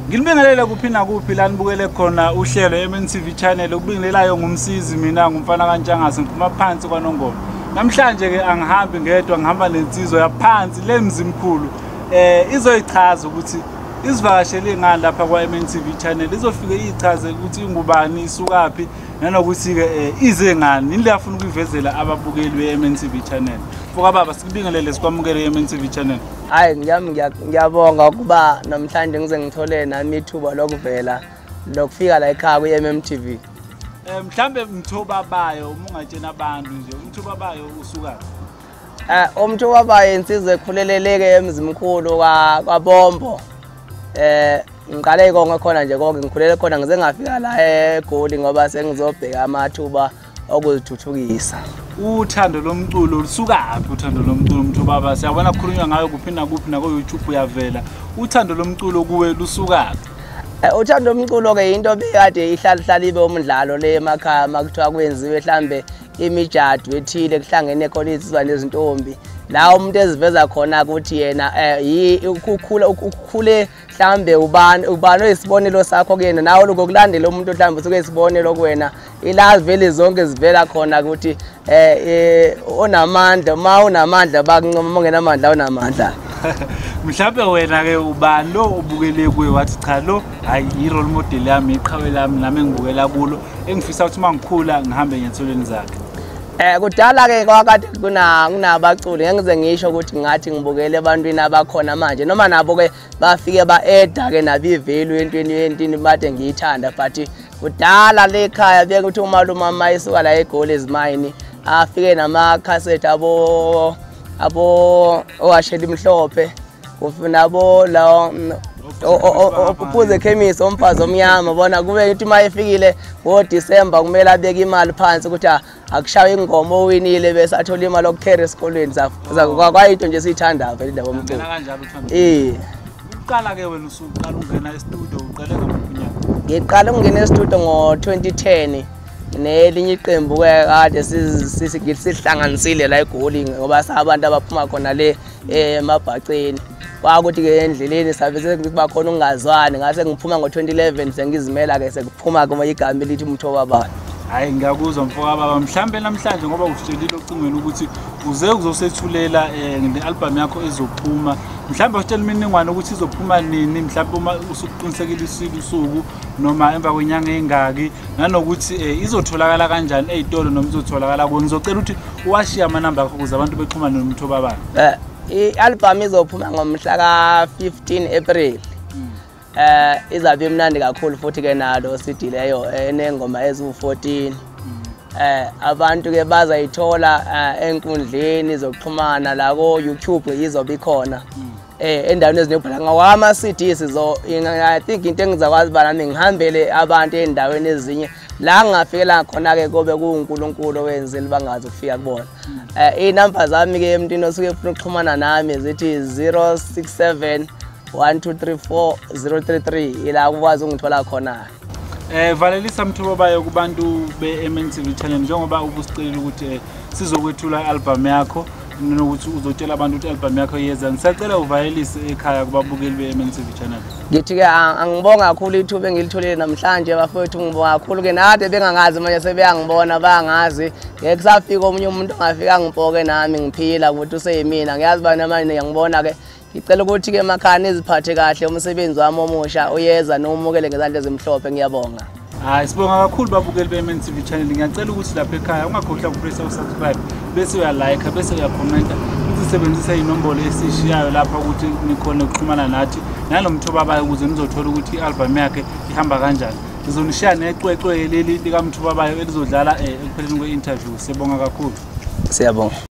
Ngilibingelele kuphi nakuphi la nibukele khona uhlelo MNTV channel okubingelelayo ngumsizi mina ngumfana kaNtshangase ngiphuma phansi kwaNongoma. Namhlanje ke angihambi ngedwa, ngihamba nensizwa yaphansi lemzimkhulu. Izoyichaza ukuthi isivakashele ngani lapha kwa MNTV channel, izofike ichaze ukuthi ingubani, isukaphi, nanokuthi ke ize ngani, indle afuna ukuyivezela ababukeli be-MNTV channel. Mfoka baba, sikubingelele, sikwamukele e-MNTV channel. Hayi, ngiyabonga ukuba namhlanje ngize ngithole nami ithuba lokuvela lokufika la ekhaya kwi-MMTV. Mhlambe Mthobabayo, uma ungatshena abantu nje, uMthobabayo usukaphi? UMthobabayo insizwa ekhuleleleke emzimkhulu kwaBombo. Ngiqale konke khona nje, konke ngikhulele khona ngize ngafika la eGoli ngoba sengizobheka amathuba okuzithuthukisa. Uthando lomculo lusukaphi? Uthando lomculo Mthobaba, siyabona kukhulunywa ngayo kuphi nakuphi, nako YouTube uyavela. Uthando lomculo kuwe lusukaphi? Uthando lomculo ke into bekade ihlala ibe umdlalo le emakhaya, makuthiwa kwenziwe mhlambe imijadu ethile, kuhlangene khona izizwa nezintombi. La umuntu eziveza khona ukuthi yena ukukhule mhlambe ubani ubani oyisibonelo sakho kuyena, nawe ngokulandela umuntu mhlambe usuke isibonelo kuwena, ila vele zonke zivela khona ukuthi onamandla, uma unamandla bakuncoma, uma ungenamandla unamandla. Mhlambe wena ke ubani lo ubukele kuye wathi cha lo hayi i-role model yami, iqhawe lami, nami engibukela kulo, engifisa ukuthi uma ngikhula ngihambe ngezinyathelo zakhe? Kudala ke kwakade kunabaculi, ngize ngisho ukuthi ngathi ngibukele ebantwini abakhona manje, noma nabo ke bafike ba-eda ke nabo i-value entweni bade ngiyithanda, but kudala le ekhaya bekuthi umalume uma esuka la eGoli ezimayini afike namakhasethi abo owashela imhlophe, nabo la uphuze ekhemisi omfazi omnyama, bona kube ukuthi uma efikile ngoDisemba kumele abeke imali phansi ukuthi akushawe ingoma owinile bese athola imali yokukhera esikolweni. Kwayinto nje esiyithandayo vele indaba yomculo. Uqala ke wena usuqala ungena e-studio, uqale ngamuphi unyaka? Ngiqale ukungena e-studio ngo-2010 nelinye iqembu ke kade sihlanganisile la eGoli, ngoba sabantu abaphuma khona le emabhaceni. Kwakuthi ke endleleni sabe sekuba khona ukungazwani, ngase ngiphuma ngo-2011 sengizimela ke sekuphuma kuma igama elithi uMthobabayo. Hayi, ngiyakuzwa mfoka baba. Mhlambe namhlanje ngoba usitshelile ocingweni ukuthi uze uzosethulela ne-album yakho ezophuma, mhlambe usitshela imininingwane ukuthi izophuma nini, mhlambe uma usuqinisekile usuku noma emva kwenyanga engaki, nanokuthi izotholakala kanjani ey'tolo noma izotholakala kuwe. Ngizocela ukuthi uwashiye amanamba akho ukuze abantu bexhumane noMthobabayo. I-album izophuma ngomhla ka-15 April. Izabe imnandi kakhulu futhi ke nalo CD leyo enengoma eziwu-14. Abantu ke bazayithola enkundleni zokuxhumana la ko YouTube izobe ikhona. Endaweni ezinebhola ngawama CD sizo, I think into engizakwazi bana nami ngihambele abantu endaweni ezinye la ngingafikela khona ke kobe kuNkulunkulu owenzile bangazi ukufika kubona. Inamba zami ke emntwini osuke efuna ukuxhumana nami zithi 067 1234 033, ila ukwazi ukungithola khona. Valelisa Mthobabayo kubantu be-MNTV channel, njengoba ubusicelile ukuthi sizokwethula i-album yakho, nokuthi uzotshela abantu ukuthi i-album yakho iyeza. Ngisacela uvalelise ekhaya kubabukeli be-MNTV channel. Ngithi ke angibonga kakhulu ithuba engilitholile namhlanje bafowethu, ngibonga kakhulu ke nade bengangazi manje sebeyangibona bayangazi. Ngeke kusafika omunye umuntu ongafika ngipoke nami ngiphila ukuthi useyimina, ngiyazi bana manje ngiyangibona ke. Ngicela ukuthi ke emakhaya niziphathe kahle, umsebenzi wami omusha uyeza nomukele ngezandla ezimhlophe, ngiyabonga. Hayi, sibonga kakhulu babukeli be-MNTV channel. Ngiyacela ukuthi lapha ekhaya ungakhohlwa ukupressa usubscribe, bese uyalike, bese uyakhomenta, futhi sebenzisa inombolo esishiyayo lapha ukuthi nikhone ukuxhumana nathi naloMthobabayo ukuze nizothola ukuthi i-album yakhe ihamba kanjani. Ngizonishiya necwecwe leli likaMthobabayo elizodlala ekupheleni kwe-interview. Siyabonga kakhulu. Siyabonga.